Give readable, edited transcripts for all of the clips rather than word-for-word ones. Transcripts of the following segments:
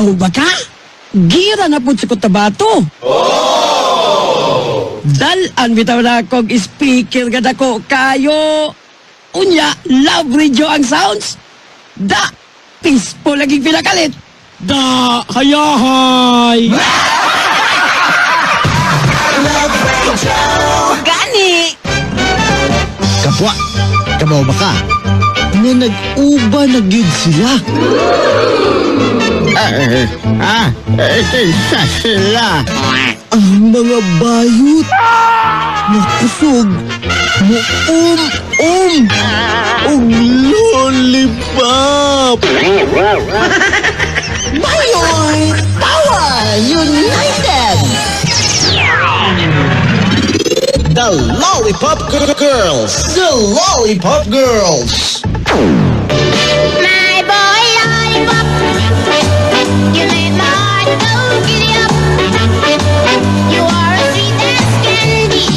Kabaw ba ka? Gira na po sa Cotabato. Dalan bitaw na kog speaker gada ko kayo. Unya, love radio ang sounds. Da, peaceful laging pinakalit. Da, hayahay. Gani! Kapwa, kabaw ba ka? Nga nag-uba na gyud sila. Isa sila. Ang mga bayot. Nakusog. Muum-um. Og lollipop. Bayoy Power United! The Lollipop Girls. The Lollipop Girls. My boy lollipop, you make my heart go giddy up. You are as sweet as candy.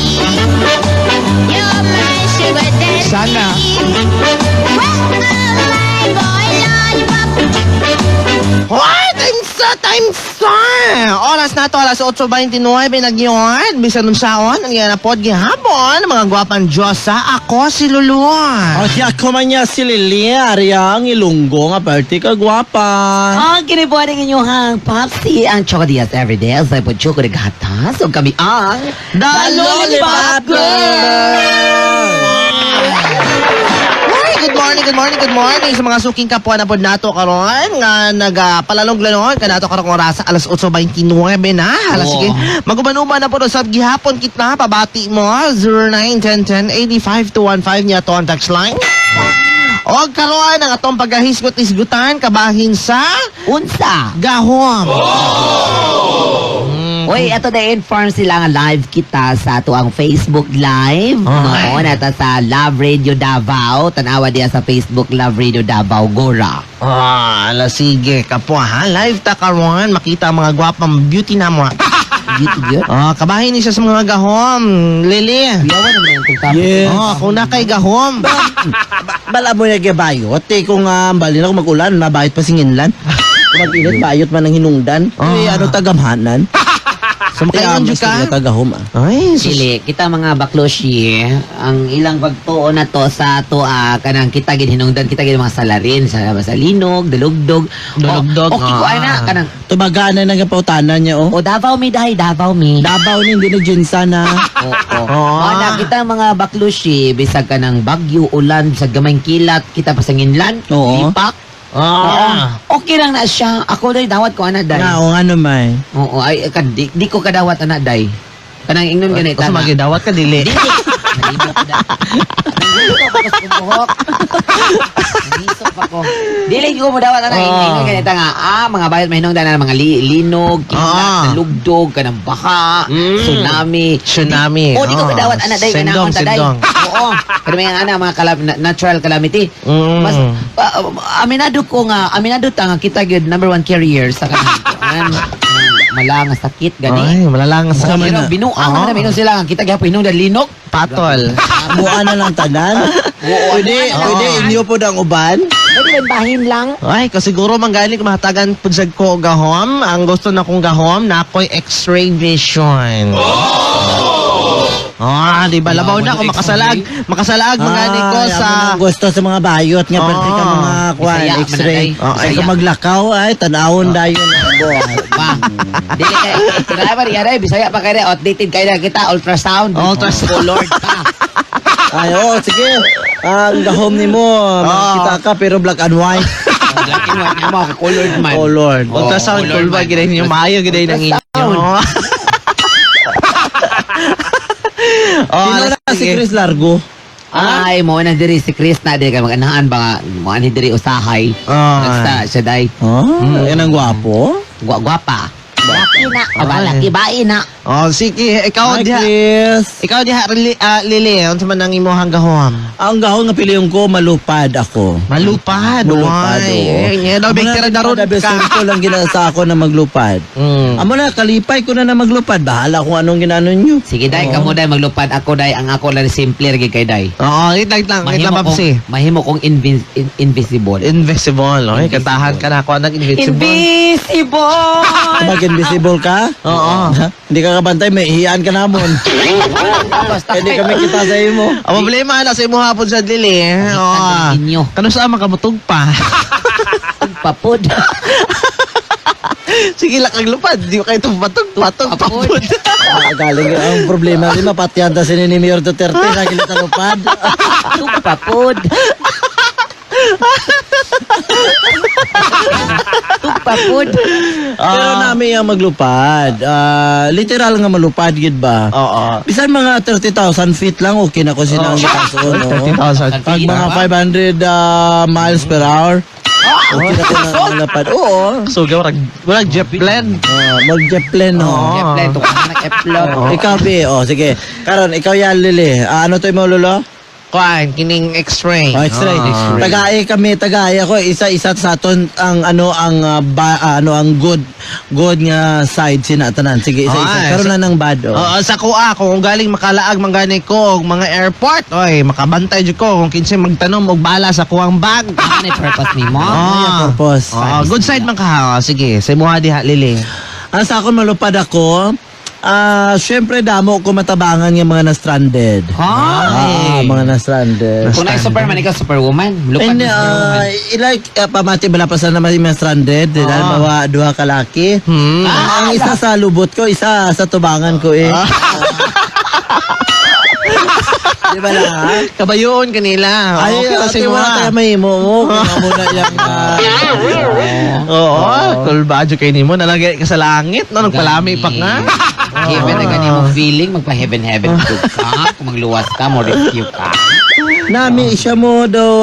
You're my sugar daddy. Sana. Welcome, my boy lollipop. Hoy! Times sa, times sa! Oras na to, alas 8:29 na gyud. Bisan unsaon, ang na pod gihapon, mga gwapang Diyosa, ako si Luluan. At ako man niya si Lily, Arya, ang Ilonggo nga parte ka gwapa. Ang kinibuhan ng inyong Popsy, ang Choco Diaz everyday, sa po Choco de Gatas, ug kami ang The Lollipop Girls! Ay, good morning, good morning, good morning sa mga suking kapwa na pod nato karon nga nagapalalong-lalong kanato karong orasa, alas 8:29 na. Hala, Oo. sige. Maguban-uban na pod usab gihapon kita, pabati mo 0910 10 85 niya to ang text line. Og karon ang atong pagahisgot-isgutan kabahin sa Unsa. Gahom. Uy, ato na inform sila nga live kita sa ato ang Facebook Live. Ay. No, nata sa Love Radio Davao. Tanawa diya sa Facebook Love Radio Davao Gora. Ah, ala sige kapwa ha. Live ta karon makita ang mga gwapang beauty na mo. Beauty gyud. Ah, kabahin ni siya sa mga gahom, Lily. Yawa naman ang itong topic. Yes. Oh, kung na kay gahom. Bala mo niya bayot. Eh, kung bali na kung mag-ulan, mabayot pa singinlan. Kung mag-init, bayot man ang hinungdan. Eh, ano tagamhanan? So makaingon jud ka? Tagahom ah. Ay, sus. Dili, kita mga bakloshi, ang ilang pagtuo na to sa ato kanang kita gid hinungdan, kita gid mga salarin sa linog, dalugdog. Dalugdog, O, okay ko ah. ana kanang Tumagaan na nagapautanan niya oh. o Davao mi dahi, Davao mi. Davao ni hindi na jinsa na. Oo. Ah. Oh, na kita mga baklushi, bisag ka ng bagyo, ulan, bisag gamayng kilat, kita pasanginlan, Oo. lipak. Ah. Oo. Okay lang na siya. Ako day dawat ko ana day. Nga, o nga naman. Oo, ay ka, di ko kadawat ana day. Kanang ingnon ganit Kasi ana. magidawat ka dili. Dili. Nalibot ko da. Nanghisop ako sa buhok. Nanghisop ako. Dili ko mo dawat ana ingnon ganit nga. Ah, mga bayot mahinungdan na mga linog, kilat, nalugdog, kanang baha, tsunami. Tsunami. Oh, di ko Ah. kadawat ana day Sendong, kanang ta day. sendong. Oo. Pero may ana mga natural calamity. Mas aminado ko nga, aminado ta nga kita gyud number one carrier sa kanang malanga sakit gani. Ay, malalang sa Sama Pero na. binuang na minum sila nga kita gyapon hinungdan linog. Patol. Buwan na lang tanan. Oo, Pwede, buwan na lang pwede tanan. inyo po ang uban. Pwede lang bahin lang. Ay, kasiguro manggaling mahatagan pud sad ko gahom. Ang gusto na kong gahom na ako'y x-ray vision. Ah, di ba labaw na ako makasalag, makasalag mangani ko Ay, sa amo nang gusto sa mga bayot nga pwede ka mga kwan, Bisaya, x-ray. mananay. Ay, Bisaya. kung maglakaw ay tanawon dayon ang buwan. Ba. Dili kay driver yara Bisaya pa kay outdated kay na kita ultrasound. Ultrasound. Colored pa. Ay, oo, sige. Ang gahom nimo, makikita ka pero black and white. Black and white nga mo colored man. Oh Lord. Oo, Ultrasound colored cool ba man. gid ninyo maayo gid nang inyo. Oh, Sino alas na si sige. Chris Largo? Ay, mo na diri si Chris na diri kay mag-anahan ba nga mo ani diri usahay. Ah. Nagsa siya day. Oh, yan ang gwapo. Gwapa. Laki na, aba laki bae na. Oh, sige, ikaw Hi, diha. Chris. Ikaw diha, Lily, unsa man ang imong gahom? Ang gahon nga piliyon ko, malupad ako. Malupad, Malupad, why? oo. Eh, nga daw, Amo na, Victor, daron kada ka. simple lang ginasa ako na maglupad. Amo na, kalipay ko na na maglupad. Bahala kung anong ginano nyo. Sige day, kamo day maglupad ako day ang ako lang simple ra gid kay day. Oo, wait lang, wait lang, Mahimo kong Papsi. mahimo kong invisible. Invisible, okay? Kantahan ka na ako ng invisible. Invisible. Mag-invisible ka? Oo. Ha? Hindi ka kabantay, may hiyaan ka namon. Basta Hindi kami kita sa imo. Ang problema na sa imo hapon sa Lily. Oo. Ang inyo. Kano sa makamutog pa? Papod. Sige lang kag lupad, di ko kayo tupatog, patog, Papod. papod. Ah, galing ang problema rin, mapatyan ta si ni Mayor Duterte sa gilit sa lupad. Papod. Papod. Pero nami ang maglupad. Ah, literal nga malupad gid ba? Oo. Bisan mga 30,000 feet lang okay na ko sila ang gitason, no? 30,000. Pag mga 500 miles per hour, okay na ko na ang lapad. Oo. So, warag, warag jet plane. Ah, mag-jet plane, no? Eplen, tukahan ng eplon. Ikaw, Bi. Oh, sige. Karon, ikaw yan, Lily. Ah, ano to mo, Lolo? Kuan, kining x-ray. Oh, x-ray. Ah. Tagay kami, tagay ako. Isa-isa sa aton ang ano ang ano ang good good nga side sinatanan. Sige, isa-isa. Ah, Karon na ng bad. Oh. Oo, sa kuha kung galing makalaag man gani ko og mga airport, oy, makabantay jud ko kung kinsay magtanom og bala sa kuwang bag. Ano yung purpose nimo? Ano yung purpose? Oh, good side man ka. Oh, sige, sa imuha diha Lily. Ang sa akon malupad ako, syempre damo ko matabangan ng mga na-stranded. Ay. Ah, mga na-stranded. Kung na Superman, ikaw Superwoman. Lupad And mo Superwoman. like, pamati bala pa sa naman yung mga stranded, dahil mawa duha kalaki. Ang isa sa lubot ko, isa sa tubangan ko eh. Di ba lang? Kabayoon kanila. Ay, okay ate, sa imuha. wala tayo may mo mo. Kung muna yung... Oo, kulba jud kay nimo nalagay ka sa langit no nagpalami pa nga. Heaven na gani mo feeling, magpa-heaven heaven ka. Kung magluwas ka, mo rescue ka. Nami siya mo daw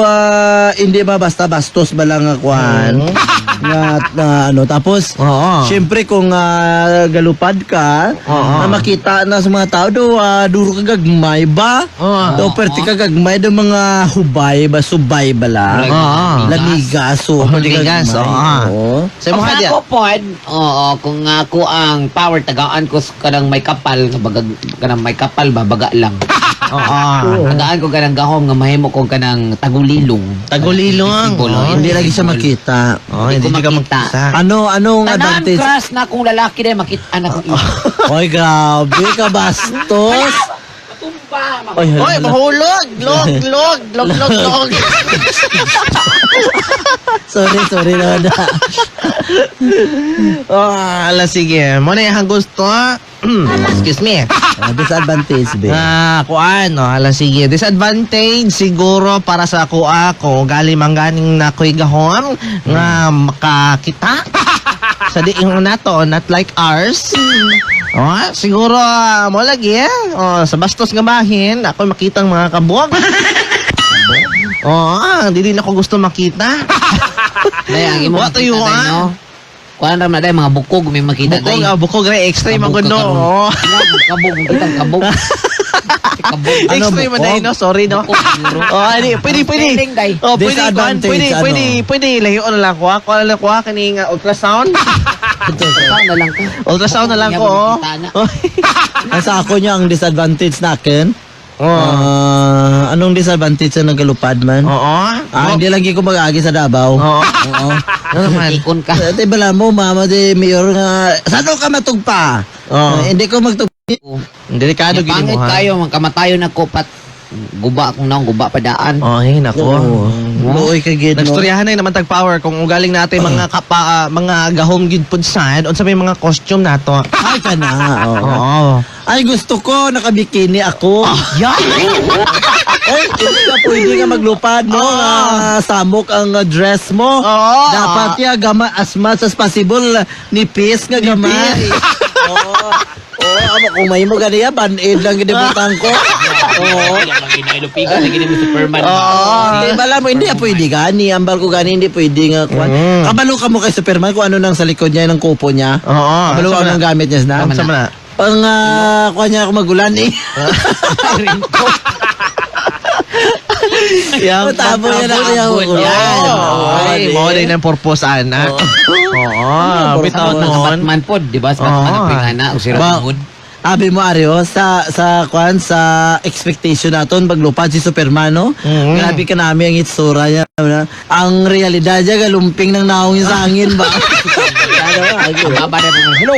hindi ba basta bastos ba lang nga kwan. Nga na, ano tapos Oo. syempre kung galupad ka Oo. na makita na sa mga tao daw duro ka gagmay ba? Oo. Daw perti ka gagmay daw mga hubay ba subay ba la? Oo. Lamigas so Oh, perti ka lamigas, gagmay. oo. Oo. Sa imuha Kung diha. ako pod, oo, kung ako ang power tagaan ko kanang may kapal nga bagag kanang may kapal ba baga lang. Oo. Tagaan ko kanang gahom nga mahimo ko kanang tagulilong. Tagulilong. Invisible, Oo, Hindi lagi siya makita. Oh, Hindi hindi ko ka makita. makita. Ano anong Tanan advantage? crush na kung lalaki dahil makita na kong Oy, grabe ka bastos. Tumba. Oy, hala, Oy, hala. mahulog! Log, log, log, log, log. Sorry, sorry na. Oh, ala sige. Mo na yung gusto. Excuse me. Disadvantage, be. Ah, kuan, no, ala sige. Disadvantage siguro para sa kuha ko galing man ganing na ko'y gahom nga makakita sa diing nato, not like ours. Oh, siguro mo lagi eh. Oh, sa bastos nga bahin, ako makita ang mga kabog. Oh, hindi din ako gusto makita. Day, ang imo What makita you day, want? no? Kuan ra na day mga bukog may makita Bukog, day. bukog re extreme ang Kabog ka gundo. karon. Oh. Kabog, kitang kabog. Kabog. Ano, Extreme man bukog? day, no? Sorry, no? Bukog, siguro. Oh, ani, pwede, pwede. Spelling, day. Oh, pwede, kuan, Disadvantage, pwede, ano? pwede, pwede, lahion na lang ko, ah. Kuha na lang ko, ah, kaning ultrasound. Ultrasound na lang ko. Ultrasound na lang ko, oh. Kita na. Ang sa ako niya, ang disadvantage nakin, Oo. anong disadvantage sa nagalupad man? Oo. Ah, hindi lagi ko mag-agi sa Davao. Oo. Oo. Ano naman? Ikon ka. Di bala mo, mama, di mayor nga, saan ka matugpa? Oo. Hindi ko magtugpa. Delikado gini Pangit mo, ha? kayo, kamatayo na ko pat guba akong naong guba padaan. Oh, hey, nako. Luoy ka gid no. Nagstoryahan na naman tag power kung ugaling natin mga kapa, mga gahom gid pud sad unsa may mga costume nato. Ay ka na. Oo. Oo. Ay gusto ko nakabikini ako. Yeah. Ay, hindi ka pwede nga maglupad no. Samok ang dress mo. Oo. Dapat ya gama as much as possible nipis nga gamay. Oo. Oo, amo kung may mo ganiya band-aid lang gid butang ko. Oo. Ginailupigan, lagi ni Superman. Hindi bala mo hindi pwede gani ambal ko gani hindi pwede nga kwan. Kabalo ka mo kay Superman kung ano nang sa likod niya ng kupo niya. Oo. Kabalo Sa anong gamit niya na. Sa mana? Pang kuha niya ako magulan eh. Yang Matabo yan ako yung Yan. magulan. Ay, mao din ang purpose ana. Oo, bitaw Sa noon. Batman pod, di ba? Sa Batman Oo. ang pingana o si Ba- Robin Hood. Abi mo Aryo, sa kwan sa expectation naton paglupad si Superman, no? Mm. Grabe ka nami ang itsura niya. Ang realidad niya galumping ng naong niya sa hangin ba. Ang baba na po. Hello.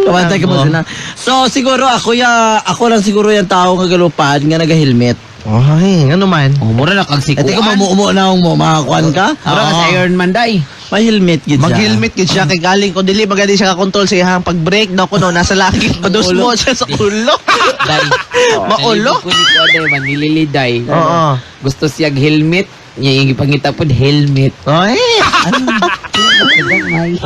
Kamantay ka mo sila. So siguro ako ya ako lang siguro yung tao nga galupad nga naga-helmet. Ay, ano man? Oh, mura na kag Ate ko sikuan. mamuumo na mo makakuan ka. Mura ka sa Iron Man day. May helmet gid siya. Mag-helmet gid siya kay galing ko dili magani siya ka-control sa iyang pag-brake daw kuno nasa langit padus mo siya sa ulo. Day. Maulo? Nalibog ko ni Kuya day man nilili day. Oo. Gusto siya helmet. Niya yung gipangita pod helmet. Ay. May.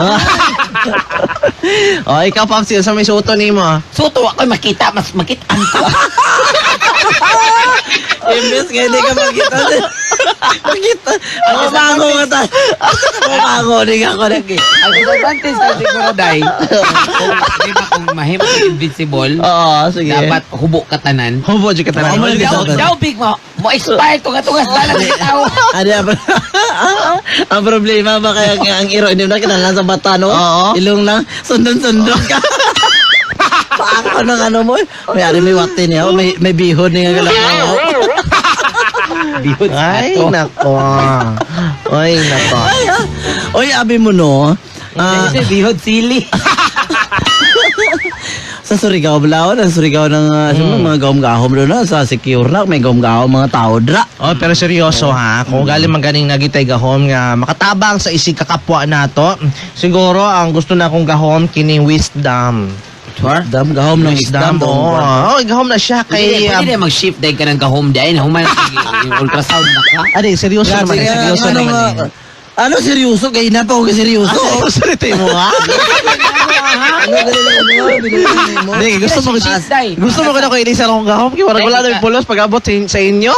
Oh, ikaw Popsi, sa may suoto nimo. Suto ako makita mas makitaan ko. Imbes nga hindi ka makita. Makita. Ang umango ka ta. Umango din ako nag. Ang disadvantage na siguro day. Kung di ba kung mahimo kang invincible, Oo, sige. dapat hubo ka tanan. Hubo jud ka tanan. Oo, Hubo jud ka Daw, tanan. daw big mo. Mo expire tunga tungas balang sa tao. Ano ang, ang problema ba kaya ang, ang iro hindi na kinahanglan sa bata no? Oo. Ilong lang sundon-sundon ka. Paako ng ano mo. May ari may wate niya, may bihon niya galaw. Bihod sa Ay, ato. nako. Ay, nako. Ay, ah. Oy, abi mo no. Ah, Hindi, bihod sili. Sa Surigao Balawan, ang Surigao ng siyempre, mga gahom-gahom doon na sa secure na may gahom-gahom mga tao dra. Oh, pero seryoso ha, kung galing man ganing nagitay gahom nga makatabang sa isig kakapwa nato, siguro ang gusto na akong gahom kining wisdom. Dam gahom ng Wisdom, isdam. oo. Oh, gahom na siya Kay, kay pwede na mag-shift dahil ka ng gahom dahil human yung ultrasound na ka. Adi, seryoso naman, eh, seryoso ano, naman. nga- Eh. ano seryoso? Kaya na pa ako seryoso. Seryoso nito mo ha? Ano ganun ano? Binubili mo? Hindi, gusto mo Shift day. gusto mo ko na ko inisa akong gahom kay wala wala na pulos pag abot sa inyo.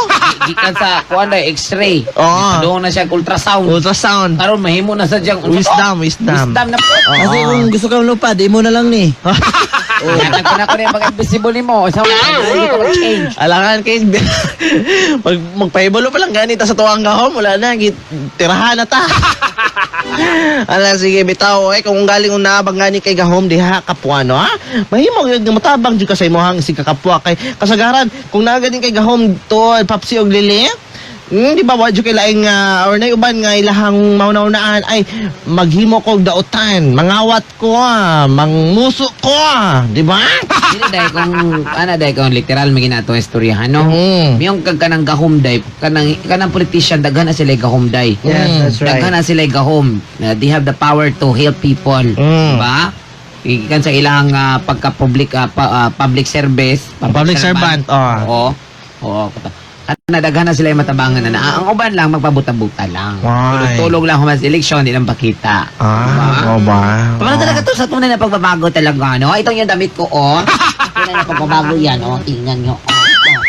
Gikan sa kuan day x-ray. Oo. Doon na siya ultrasound. Ultrasound. Karon mahimo na sa diyang Wisdom, wisdom. Wisdom na po. Kasi kung gusto kang lupad, imo na lang ni. Hanap ko na ko na yung mag-invisible nimo. Sa hindi ka mag-change. Alangan kay mag magpahibalo pa lang ganita sa tuwang gahom, wala na git tirahan na ta. Ala sige bitaw eh kung galing una bang gani kay gahom diha kapwa no ha. Mahimo gyud nga motabang jud ka sa imong isig kakapwa kay kasagaran kung naa gani kay gahom to Papsi og Lili. Di ba wa jud kay laing or nay uban nga ilahang mauna-unaan ay maghimo kog dautan, mangawat ko ah, mangmuso ko ah, di ba? Dili day kung ana day kung literal may ginatong istoryahan no. Miyong kag kanang gahom day kanang kanang politician daghan na sila gahom day. Yes, that's right. Daghan na sila gahom. They have the power to help people, diba? Ikan sa ilang pagka-public public service, Public servant, oh. Oo. Oo. Kana daghan na sila yung matabangan na. Ang uban lang magpabuta-buta lang. Why? Tulog lang human sa eleksyon, di lang pakita. Ah, o ba? Para talaga to sa tunay na pagbabago talaga, no? Itong yung damit ko, oh. Tunay na pagbabago yan, oh. Tingnan nyo, oh.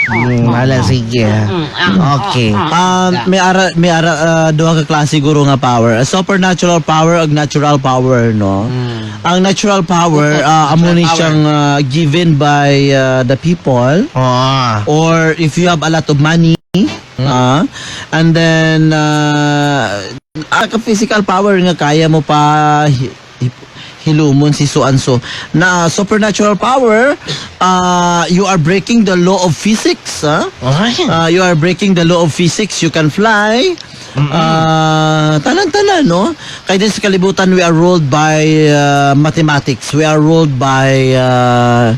Oh, oh, Ala, oh. sige. Ah, Okay. ah, ah. May ara duha ka klase siguro nga power. Supernatural power ug natural power, no? Ang natural power, amo ni Natural power. siyang given by the people Oh. or if you have a lot of money, and then ka physical power nga kaya mo pa hilumon si so and so na supernatural power, you are breaking the law of physics, ah. Ay. You are breaking the law of physics. You can fly. Tanan-tanan, no? Kaya din sa kalibutan, we are ruled by mathematics. We are ruled by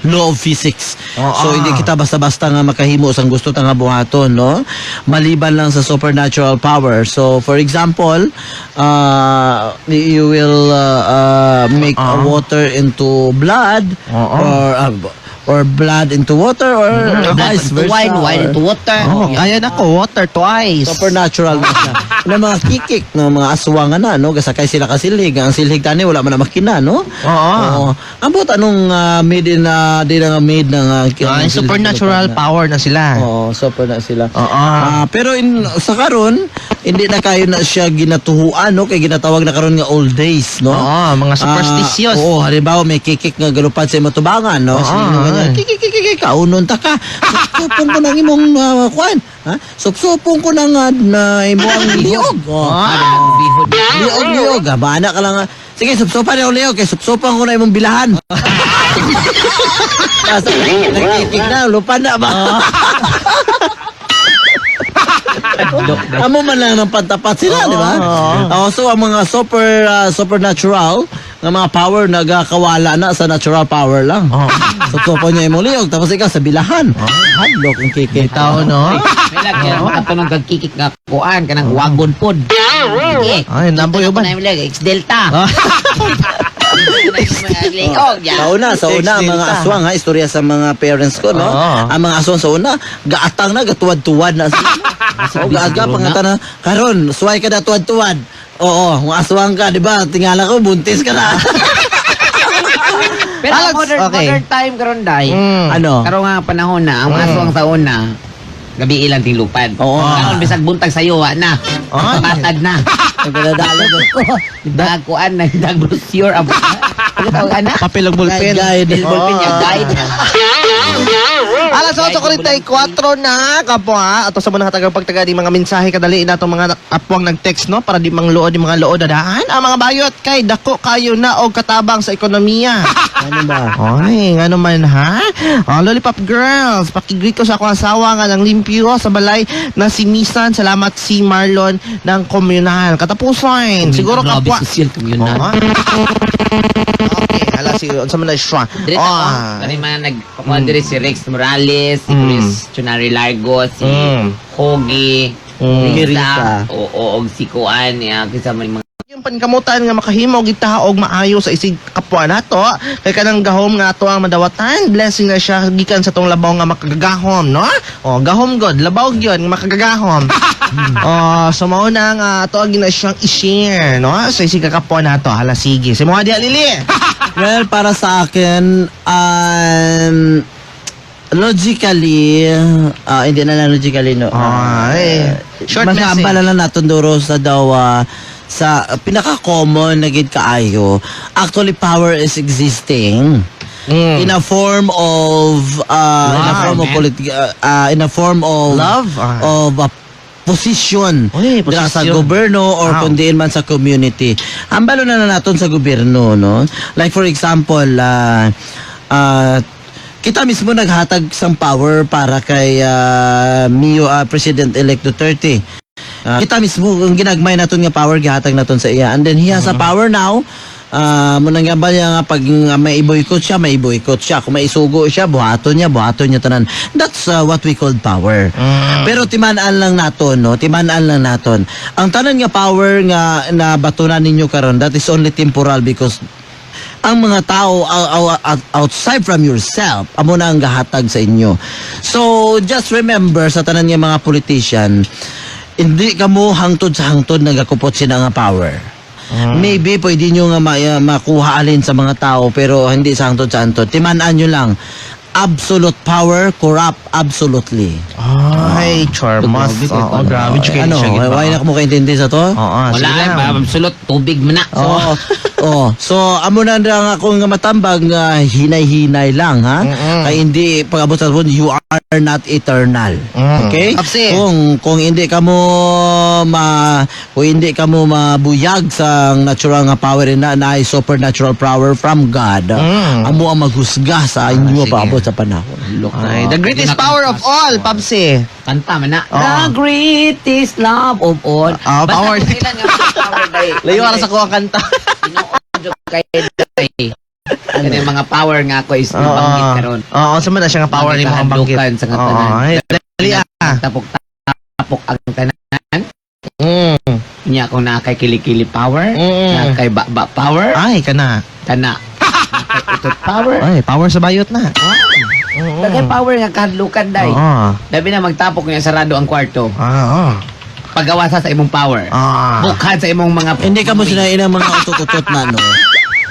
law of physics. Oo. So, hindi kita basta-basta nga makahimo sa gusto ta nga buhaton, no? Maliban lang sa supernatural power. So, for example, you will make water into blood Oo. or blood into water or vice Into versa. wine, wine into water. Oh, kaya na ko water twice. Supernatural na siya. Na mga kikik, no, mga aswangan na, no? Gasakay sila ka silhig. Ang silhig tani, wala man na makina, no? Oo. Oo. Ambot, anong made in, di na nga made ng Ay, supernatural power na sila. Oo, super na sila. Oo. Pero in, sa karon, Hindi na kayo na siya ginatuhuan, no? Kay ginatawag na karon nga old days, no? Oo, mga superstitious. Ah, oo, halimbawa may kikik nga galupad sa imong tubangan, no? Oo, Sige, ganyan. ay. Kikik, kikik, kaunon ta ka. Supsupong ko ng imong kuan. Ha? Supsupong ko ng na imong liog. Oh. Ah, bihod. Liog, liog. Ah, baana ka lang. Ah. Sige, supsupan ako liog. Kay supsupan ko na imong bilahan. Tapos, nagkikik na, lupa na ba? Amo man lang ng pantapat sila, di ba? Oh, so ang mga supernatural nga mga power nagakawala na sa natural power lang. Oo. Supsupan niya imong liog tapos ikaw sa bilahan. Hadlok ang kikik. Tao, no? May lagi ang makatunong kag kikik nga kuan kanang wagon pod. Sige. Ay, namboy uban. Kunay mo X Delta. Ah. Liog ya. Sa una, ang mga Ex-Delta. aswang ha, istorya sa mga parents ko, no? Oo. Ang mga aswang sa una, gaatang na, gatuwad-tuwad na sila. Oo, gaaga, pangata na, karon, suway ka na tuwad-tuwad. Oo, kung aswang ka, di ba? Tingala ko, buntis ka na. Pero Alex, modern okay. modern time karon dai. Ano? Karon nga panahon na ang mga aswang sa una gabi ilang tinglupad. Oo. Karon bisag buntag sayo wa na. Ah. Patad na. Nagdadalo. Dag kuan na dag brochure abo. Ano tawag ana? Papel og ballpen. Guide, guide. Ballpen niya guide. Alas 8:44 na, kapwa. Ato sa mga hatagang pagtaga di mga mensahe kadali na itong mga apwang nag-text, no? Para di mangluod yung mga lood daan. Ang mga bayot kay dako kayo na og katabang sa ekonomiya. Ano ba? Ay, nga naman ha? Oh, Lollipop Girls, pakigreet ko sa akong asawa nga ng limpyo sa balay na si Misan. Salamat si Marlon ng komunal. Katapusan, siguro Grabe, kapwa. social communal. Oo. Okay, hala si unsa man na siya. Dire Oh. ako, kani man nagpakuan dire si Rex Morales, si Chris Chunari Largo, si Hogi, Risa. Risa, oo, og si Kuan, ya, kinsa man yung mga Yung pankamutan nga makahimo kita og maayo sa isig kapwa nato kay kanang gahom nga ato ang madawatan, blessing na siya gikan sa tong labaw nga makagagahom, no? Oh, gahom god, labaw gyud nga makagagahom. Oh, so mao na nga ato ang gina siyang i-share, no, sa isig kapwa nato. Hala, sige, si mo diha, Lili. Well, para sa akin, logically, hindi na lang logically, no. Ay, short mas message. na lang natin duro sa daw, sa pinaka-common na gid kaayo, actually power is existing in a form of in a Love, form of man. in a form of Love? Ah. of a position. Uy, Dira sa posisyon. gobyerno or Wow. kundiin man sa community. Ambalo na naton sa gobyerno, no? Like for example, kita mismo naghatag sang power para kay Mio President-elect Duterte. Kita mismo ang ginagmay naton nga power gihatag naton sa iya. And then he has a power now. Mo nang ba niya nga pag nga may i-boycott siya, may i-boycott siya. Kung may isugo siya, buhaton niya tanan. That's what we call power. Pero timan-an lang naton, no? Timan-an lang naton. Ang tanan nga power nga na batunan ninyo karon, that is only temporal because ang mga tao outside from yourself amo na ang gahatag sa inyo. So just remember sa tanan nga mga politician, hindi kamo hangtod sa hangtod nagakupot sila nga power. Maybe pwede nyo nga makuha alin sa mga tao pero hindi sa hangtod sa hangtod. Timan-an nyo lang. Absolute power corrupt absolutely. Ay, charmas. Oo, grabe. Ano, why na mo kaintindi sa to? Oo, Wala sige ay, lang. absolute tubig man na. Oo. Oh. So, amo na lang ako nga matambag nga hinay-hinay lang ha. Kay hindi pag-abot sa punto, you are not eternal. Okay? Kapsi. Kung hindi ka mo ma kung hindi ka mo mabuyag sa natural nga power na na supernatural power from God, amo ang maghusga sa inyo sige. paabot sa panahon. Ay, the greatest power of all, Papsi. Kanta man na. Oo. The greatest love of all. Ah, Basta power. kung kailan nga mga power day. Layo ara sa kuha kanta. Tinuod jud kay day. Ano yung mga power nga ako is nabanggit karon. Oo, sa man na siya nga power ni mga banggit. Kahadlukan sa nga Oo, tanan. ay, dali ah. Tapok-tapok ang tanan. Nya kung naa kay kilikili power, naa kay baba power, Ay, kana. kana. Naa kay utot power. Ay, power sa bayot na. Daghay power nga kahadlukan day. Oo. Labi na magtapok niya sarado ang kwarto. Ah, oo. Pagawasa sa imong power. Ah. Bukhan sa imong mga Hindi ka mo sinain ang mga utot-utot na no.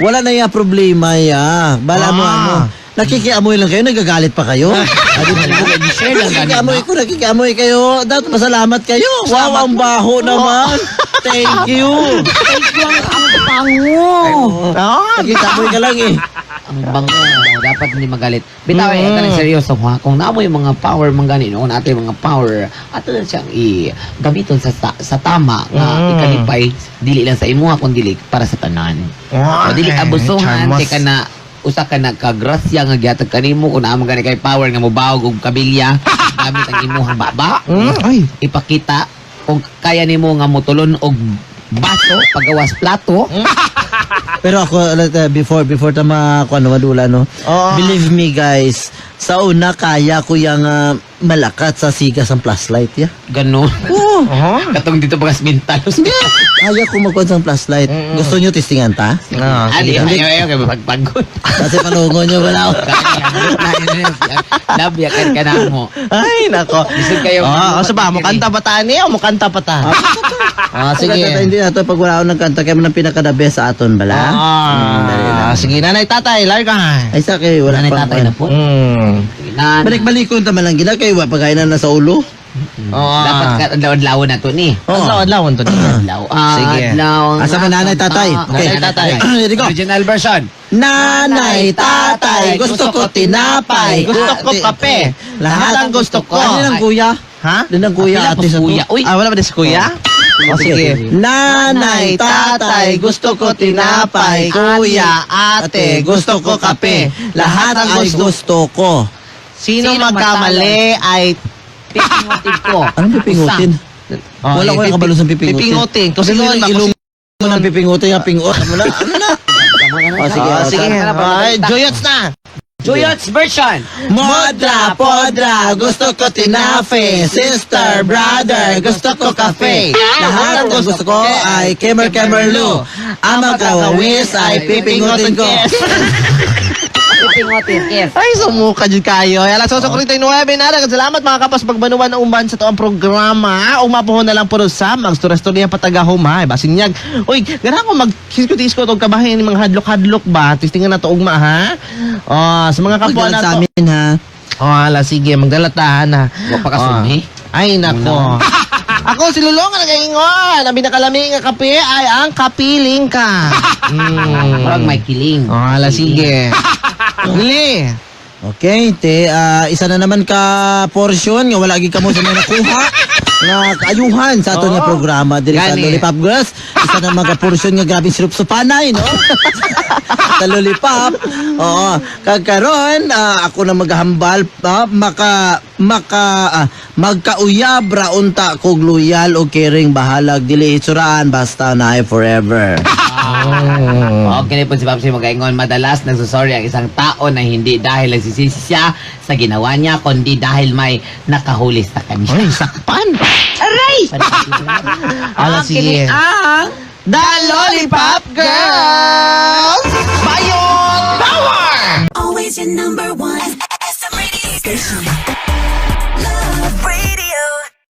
Wala na ya problema ya. Bala mo ano. Nakikiamoy lang kayo, nagagalit pa kayo. Adi ba? Share lang ganun, Nakikiamoy no? ko, nakikiamoy kayo. Dapat masalamat kayo. Wow, ang baho naman. Thank you. Thank you, ang bango. Nakikiamoy ka lang eh. Ang bango. Dapat hindi magalit. Bitaw, eh, kanang seryoso ha. Kung namo yung mga power man gani, no, kung nato yung mga power, ato lang siyang i gamiton sa tama nga ikalipay dili lang sa imuha kun dili para sa tanan. Ay, O dili abusuhan charmos. kay kana usa ka na kagrasya nga gihatag kanimo kung naa man gani kay power nga mobawog og kabilya gamit ang imuhang baba. Ay. Ipakita kung kaya nimo nga motulon og baso pagawas plato. Pero ako, like, before before ta ma kuno madula, no. Oo. Believe me, guys, sa una kaya ko yung malakat sa sigas ang flashlight ya. Ganun. Oo. Oh. Katong dito bagas mental. Kaya ko magkuhan sa flashlight. Gusto niyo testingan ta? Ah, Ali, sige. ayaw, ayaw, kay pagpagod. Kasi palungo niyo wala ako. Love, yakan ka na mo. Ay, nako. Lisod kayo. Ah, asa ba? Mukanta ba ta ni o mukanta pa ta? Ah, Sige. sige. Hindi na to pag wala ako ng kanta kaya mo nang pinaka the best sa aton bala. Dali lang. Ah, sige, nanay, tatay, larga. Ay sa kay wala Nanay pang- tatay na po. Nan. Balik-balikon ta man lang gina kay wa pagkain na nasa ulo. Oo. Dapat ka adlaw-adlaw na to ni. Adlaw, adlaw to ni. Adlaw. Sige. Adlaw. Asa ba nanay, tatay? Okay. Nanay, tatay. Ready go. Original version. Nanay, tatay, gusto ko tinapay. Gusto ko kape. Lahat ang gusto ko. Ano lang kuya? Ha? Ano lang kuya Wala ate pa sa to? kuya. Uy. Ah, wala ba din si kuya? O, sige. Nanay, tatay, gusto ko tinapay. Kuya, ate, gusto ko kape. Lahat ay gusto ko. Sino Sino magkamali ay Pipingutin ko. Anong pipingutin? Oh, Wala ko yung kabalo sa pipingutin. Pipingutin. Kung sino Kasi ba? yung ilong mo ng pipingutin, yung pingot. Ano na? Ano na? Oh, sige. Ah, Oh, sige. Ay, Joyots na. Juyots version. Modra, podra, gusto ko tinafe. Sister, brother, gusto ko kafe. Lahat ng gusto ko ay kemer kemer lu. Ang magkawawis ay pipingutin ko. Pipingutin, yes. Ay, sumuka dyan kayo. Ay, alas 8:49 na. Daghang salamat mga kapas pagbanuan na umban sa toang programa. Umapuhon na lang po sa magstorya-storya patagahom ha. Basinyag. Uy, gana ko mag-disko-disko tong kabahin ni mga hadlok-hadlok ba? Tistingan na to ugma ha. Oh, sa mga kapwa Pagdalag na sa to. amin ha. Oh, ala sige, magdalatahan na. Wa pa kasumi. Oh. Ay, nako. Ako si Lulong ang nagaingon. Ang pinakalamig nga kape ay ang kapiling ka. Murag may kiling. Oh, ala sige. Dili. Okay, te, isa na naman ka portion nga wala gid kamo sa mga nakuha nga kaayuhan sa ato nga programa diri sa Gani. Lollipop Girls. Isa na mga portion nga grabing sirup-supanay, no? Sa Lollipop. Oo. Kag karon, ako na maghambal maka maka magkauyab ra unta kog loyal o caring, bahalag dili itsuraan basta na forever. Okay na po si Papsi magaingon. Madalas nagsusorry ang isang tao na hindi dahil nagsisisi siya sa ginawa niya, kundi dahil may nakahuli sa kanya. Ay, sakpan. Aray! Ala sige. Ang The Lollipop Girls! Bayon Power! Always your number one.